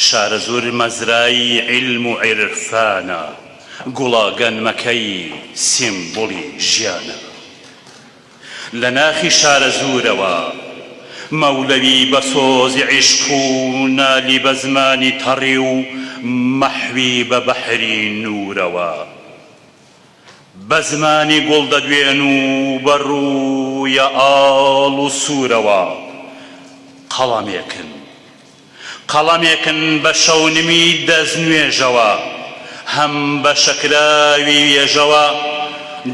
شارەزوور مەزرای عیلم و عیرفانە، گوڵە گەنمەکەی سیمبولی ژیانە. لە ناخی شارەزوورەوە، مەولەوی بە سۆزی عیشق و نالی بە زمانی تەڕی و مەحوی بە بەحری نوورەوە، بە زمانی گوڵ دەدوێن و بە ڕوویە ئاڵ و سوورەوە قەڵەمێکن. قەڵەمێکن بە شەونمی دەستنوێژەوە، هەم بە شەکراوی وێژەوە،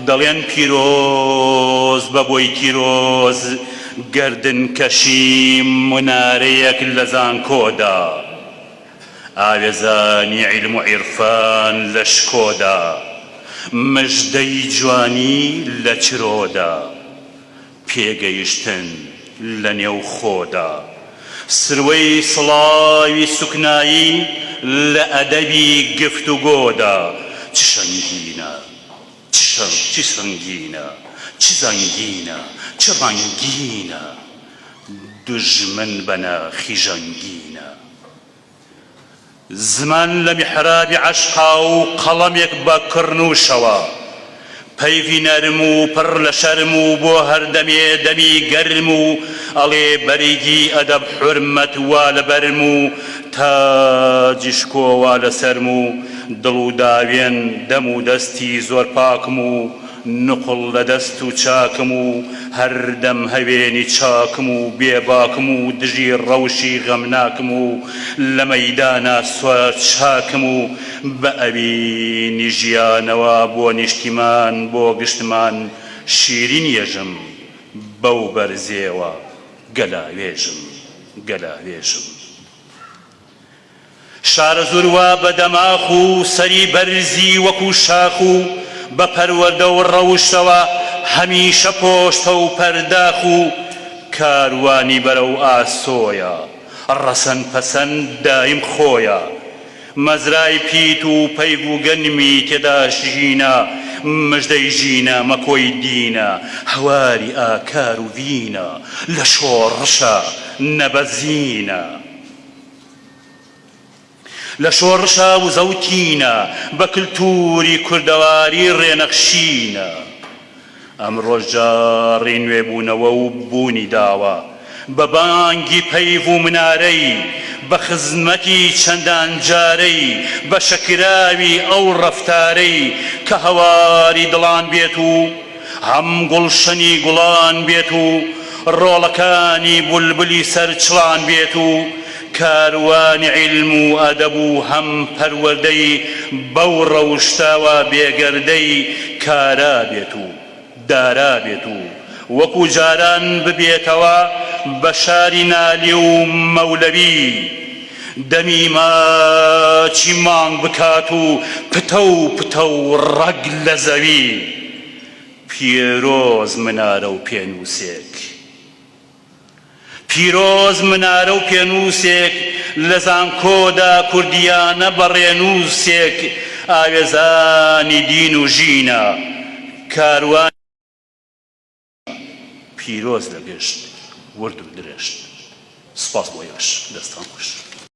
دەڵێن پیرۆز بە بۆی تیرۆز، گەردنکەشی منارەیەک لە زانکۆدا، ئاوێزانی عیلم و عیرفان لە شکۆدا، مژدەی جوانی لە چرۆدا. پێگەیشتن لە نێو خۆدا. سروەی سڵاوی سوکنایی لە ئەدەبی گفتوگۆدا چ شەنگینە، چ چ سەنگینە، چ زەنگینە، چ ڕەنگینە، دوژمن بە ناخی ژەنگینە. زمان لە میحرابی عەشقا و قەڵەمێک بە کڕنووشەوە، پەیڤی نەرم و پڕ لە شەرم و بۆ هەر دەمێ دەمی گەرم و ئەڵێ بەرگی ئەدەب حورمەت وا لە بەرم و تاجی شکۆ وا لە سەرم و دڵ و داوێن دەم و دەستی زۆر پاکم و نوقڵ لە دەست و چاکم و هەردەم هەوێنی چاکم و بێ باکم و دژی ڕەوشی غەمناکم و لە مەیدانا سوار چاکم و بە ئەوینی ژیانەوە بۆ نیشتیمان بۆ گشتمان شیرین یەژم بەو بەرزێوە گەلاوێژم گەلاوێژم. شارەزوور وا بە دەماخ و سەری بەرزی وەکوو شاخ و بە پەروەردە و ڕەوشتەوە هەمیشە پۆشتە و پەرداخ و کاروانی بەرەو ئاسۆیە ڕەسەن پەسەن دایم خۆیە مەزرای پیت و پەیڤ و گەنمی تێدا ژینە مژدەی ژینە مەکۆی دینە هەواری ئاکار و ڤینە لە شۆڕشە نەبەزینە. لە شۆڕشا وزە و تینە، بە کلتووری کوردەواری ڕێنەخشینە. ئەمڕۆش جاڕی نوێبوونەوە و بوونی داوە، بە بانگی پەیڤ و منارەی، بە خزمەتی چەندان جارەی، بە شەکراوی ئەو ڕەفتارەی کە هەواری دڵان بێت و هەم گوڵشەنی گوڵان بێت و ڕۆڵەکانی بولبولی سەر چڵان بێت و کاروانی عیلم و ئەدەب و هەم پەروەردەی بەو ڕەوشتەوە بێگەردەی کارا بێت و دارا بێت و وەکو جاران ببێتەوە بە شاری نالی و مەولەوی دەمی ماچی مانگ بکات و پتەو پتەو ڕەگ لە زەوی پیرۆز منارە و پێنووسێک پیرۆز منارە و پێنووسێک لە زانکۆدا کوردییانە بە ڕێنووسێک ئاوێزانی دین و ژینە کاروانی پیرۆز لە گشت ورد و درشت. سپاس بۆ ئێوەش. دەستان خۆش.